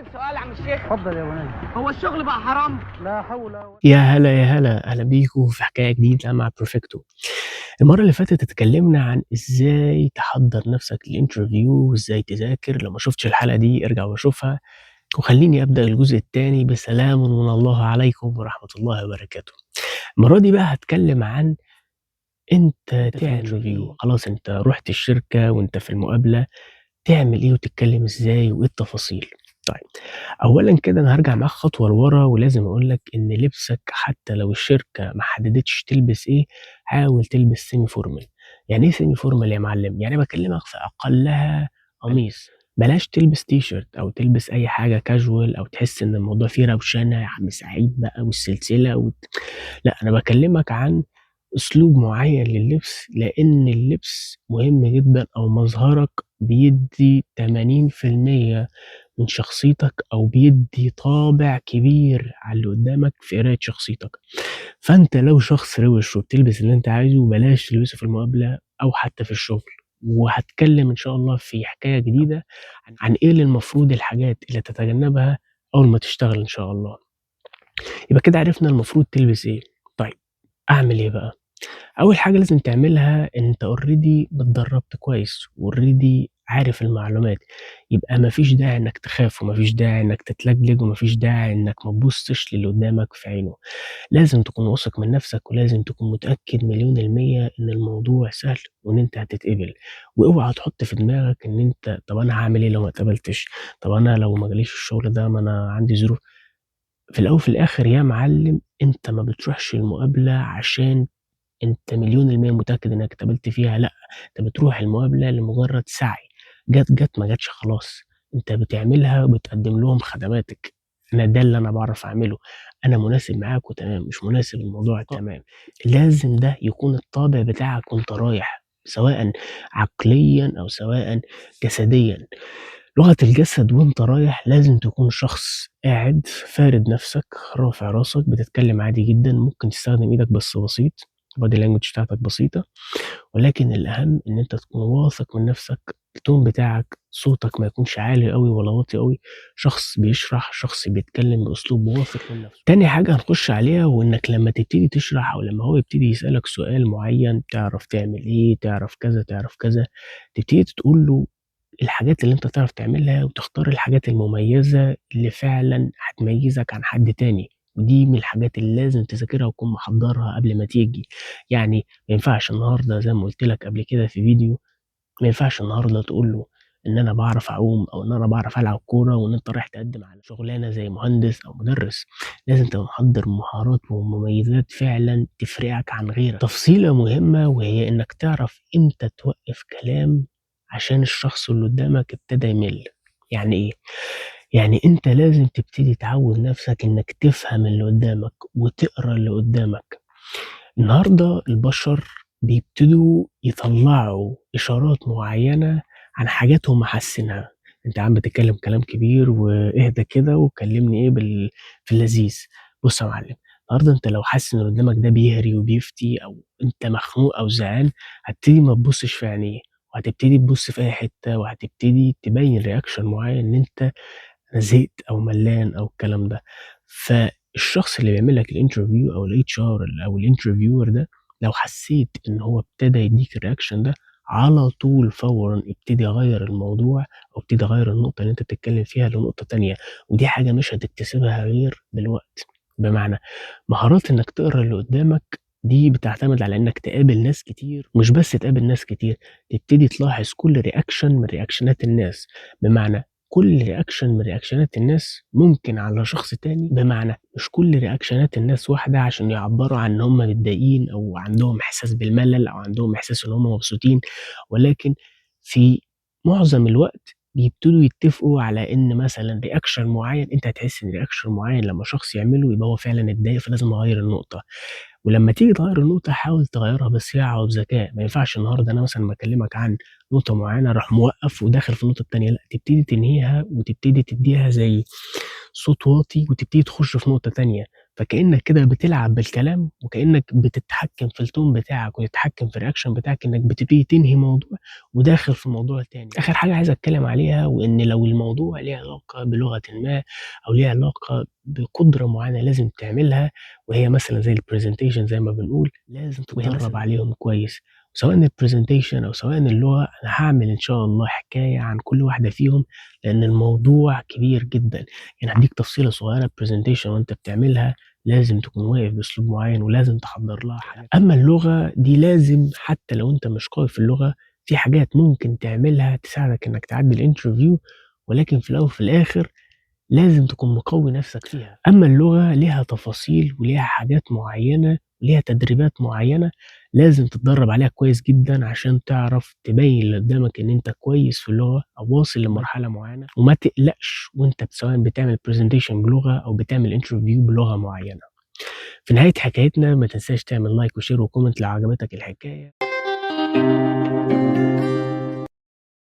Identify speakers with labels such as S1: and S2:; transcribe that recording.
S1: ممكن سؤال يا عم الشيخ؟
S2: اتفضل يا بني.
S1: هو الشغل بقى حرام؟
S2: لا حول ولا
S3: يا هلا يا هلا، أهلا بيكم في حكاية جديدة مع بيرفكتو. المرة اللي فاتت اتكلمنا عن ازاي تحضر نفسك لل interview وازاي تذاكر. لو ما شفتش الحلقة دي ارجع وشوفها. وخليني أبدأ الجزء الثاني بسلام من الله عليكم ورحمة الله وبركاته. المرة دي بقى هتكلم عن انت تعمل interview، خلاص انت رحت الشركة وانت في المقابلة تعمل ايه وتتكلم ازاي وايه التفاصيل. طيب اولا كده انا هرجع معاك خطوة لورا، ولازم اقول لك ان لبسك حتى لو الشركة ما حددتش تلبس ايه، حاول تلبس semi formal. يعني ايه semi formal يا معلم؟ يعني بكلمك في اقلها قميص، بلاش تلبس تي شيرت او تلبس اي حاجة كاجوال او تحس ان الموضوع فيه روشنه يا عم سعيد بقى والسلسله لا، انا بكلمك عن اسلوب معين لللبس، لان اللبس مهم جدا، او مظهرك بيدي 80% من شخصيتك، او بيدي طابع كبير على اللي قدامك في قرايه شخصيتك. فانت لو شخص روش وبتلبس اللي انت عايزه بلاش تلبسه في المقابلة او حتى في الشغل. وهتكلم ان شاء الله في حكاية جديدة عن ايه اللي المفروض الحاجات اللي تتجنبها اول ما تشتغل ان شاء الله. يبقى كده عرفنا المفروض تلبس ايه. طيب اعمل ايه بقى؟ اول حاجة لازم تعملها انت already اتدربت كويس و already عارف المعلومات، يبقى مفيش داعي انك تخاف، ومفيش داعي انك تتلجلج، ومفيش داعي انك ما تبصش للي قدامك في عينه. لازم تكون واثق من نفسك، ولازم تكون متاكد 100% ان الموضوع سهل وان انت هتتقبل. واوعى تحط في دماغك ان انت طب انا هعمل ايه لو ما اتقبلتش، طب انا لو ما جاليش الشغل ده، ما انا عندي ظروف. في الاول وفي الاخر يا معلم انت ما بتروحش المقابلة عشان انت 100% متاكد انك اتقبلت فيها، لا، انت بتروح المقابلة لمجرد سعي، جت جت، ما جاتش خلاص، انت بتعملها وبتقدم لهم خدماتك. انا ده اللي انا بعرف اعمله، انا مناسب معاك وتمام، مش مناسب الموضوع تمام. لازم ده يكون الطابع بتاعك وانت رايح، سواء عقليا او سواء جسديا. لغة الجسد وانت رايح لازم تكون شخص قاعد فارد نفسك، رافع راسك، بتتكلم عادي جدا، ممكن تستخدم ايدك بس بسيط، body language بتاعتك بسيطة، ولكن الأهم إن أنت تكون واثق من نفسك، ال tone بتاعك، صوتك ما يكونش عالي قوي ولا واطي قوي، شخص بيشرح، شخص بيتكلم بأسلوب واثق من نفسه. تاني حاجة هنخش عليها، وإنك لما تبتدي تشرح أو لما هو يبتدي يسألك سؤال معين، تعرف تعمل إيه، تعرف كذا، تعرف كذا، تبتدي تقول له الحاجات اللي أنت تعرف تعملها، وتختار الحاجات المميزة اللي فعلاً هتميزك عن حد تاني. ودي من الحاجات اللي لازم تذاكرها وتكون محضرها قبل ما تيجي. يعني ما ينفعش النهارده زي ما قلت لك قبل كده في فيديو، ما ينفعش النهارده تقول له ان انا بعرف اعوم او ان انا بعرف العب كورة وان انت رايح تقدم على شغلانة زي مهندس او مدرس. لازم تبقى محضر مهارات ومميزات فعلا تفرقك عن غيرك. تفصيله مهمة، وهي انك تعرف امتى توقف كلام عشان الشخص اللي قدامك ابتدى يمل. يعني ايه؟ يعني انت لازم تبتدي تعود نفسك انك تفهم اللي قدامك وتقرا اللي قدامك. النهارده البشر بيبتدوا يطلعوا اشارات معينة عن حاجات هم حاسينها. انت عم بتتكلم كلام كبير واهدى كده وكلمني ايه في اللذيذ. بص يا معلم، النهارده انت لو حاسس ان اللي قدامك ده بيهري وبيفتي او انت مخنوق او زعلان، هتبتدي ما تبصش في عينيه، وهتبتدي تبص في اي حتة، وهتبتدي تبين reaction معين ان انت زهقت او ملان او الكلام ده. فالشخص اللي بيعمل لك ال interview او ال HR او ال interviewer ده، لو حسيت ان هو ابتدى يديك ال reaction ده، على طول فورا ابتدي غير الموضوع او ابتدي غير النقطة اللي انت بتتكلم فيها لنقطة تانية. ودي حاجة مش هتكتسبها غير بالوقت. بمعنى مهارات انك تقرا اللي قدامك دي بتعتمد على انك تقابل ناس كتير، مش بس تقابل ناس كتير، تبتدي تلاحظ كل reaction من reaction ات الناس. بمعنى كل reaction من reaction ات الناس ممكن على شخص تاني، بمعنى مش كل reaction ات الناس واحدة عشان يعبروا عن ان هم متضايقين او عندهم احساس بالملل او عندهم احساس ان هم مبسوطين، ولكن في معظم الوقت بيبتدوا يتفقوا على ان مثلا reaction معين، انت هتحس ان reaction معين لما شخص يعمله يبقى هو فعلا اتضايق، فلازم اغير النقطة. ولما تيجي تغير النقطة حاول تغيرها بصياعة وبذكاء. ما ينفعش النهارده انا مثلا بكلمك عن نقطة معينة اروح موقف وداخل في النقطة التانية، لا، تبتدي تنهيها وتبتدي تديها زي صوت واطي وتبتدي تخش في نقطة تانية. فكأنك كده بتلعب بالكلام، وكأنك بتتحكم في ال tone بتاعك وتتحكم في ال reaction بتاعك، إنك بتبتدي تنهي موضوع وداخل في موضوع تاني. آخر حاجة عايز أتكلم عليها، وإن لو الموضوع ليه علاقة بلغةٍ ما أو ليه علاقة بقدرة معينة لازم تعملها، وهي مثلًا زي ال presentation زي ما بنقول، لازم
S2: وهي
S3: تتدرب
S2: مثلًا
S3: عليهم كويس، سواء ال presentation أو سواء اللغة. أنا هاعمل إن شاء الله حكاية عن كل واحدة فيهم، لأن الموضوع كبير جدًا. يعني هادّيك تفصيلة صغيرة، ال presentation وأنت بتعملها لازم تكون واقف بأسلوب معين ولازم تحضّر لها حاجات. أمّا اللغة دي لازم حتى لو أنت مش قوي في اللغة، في حاجات ممكن تعملها تساعدك إنك تعدّي ال interview، ولكن في الأول وفي الآخر لازم تكون مقوي نفسك فيها. أمّا اللغة ليها تفاصيل وليها حاجات معينة، وليها تدريبات معينة لازم تتدرب عليها كويس جدًا عشان تعرف تبيّن اللي قدامك إن أنت كويس في اللغة أو واصل لمرحلة معينة، وما تقلقش وأنت سواء بتعمل presentation بلغة أو بتعمل interview بلغة معينة. في نهاية حكايتنا ما تنساش تعمل like و share و comment لو عجبتك الحكاية.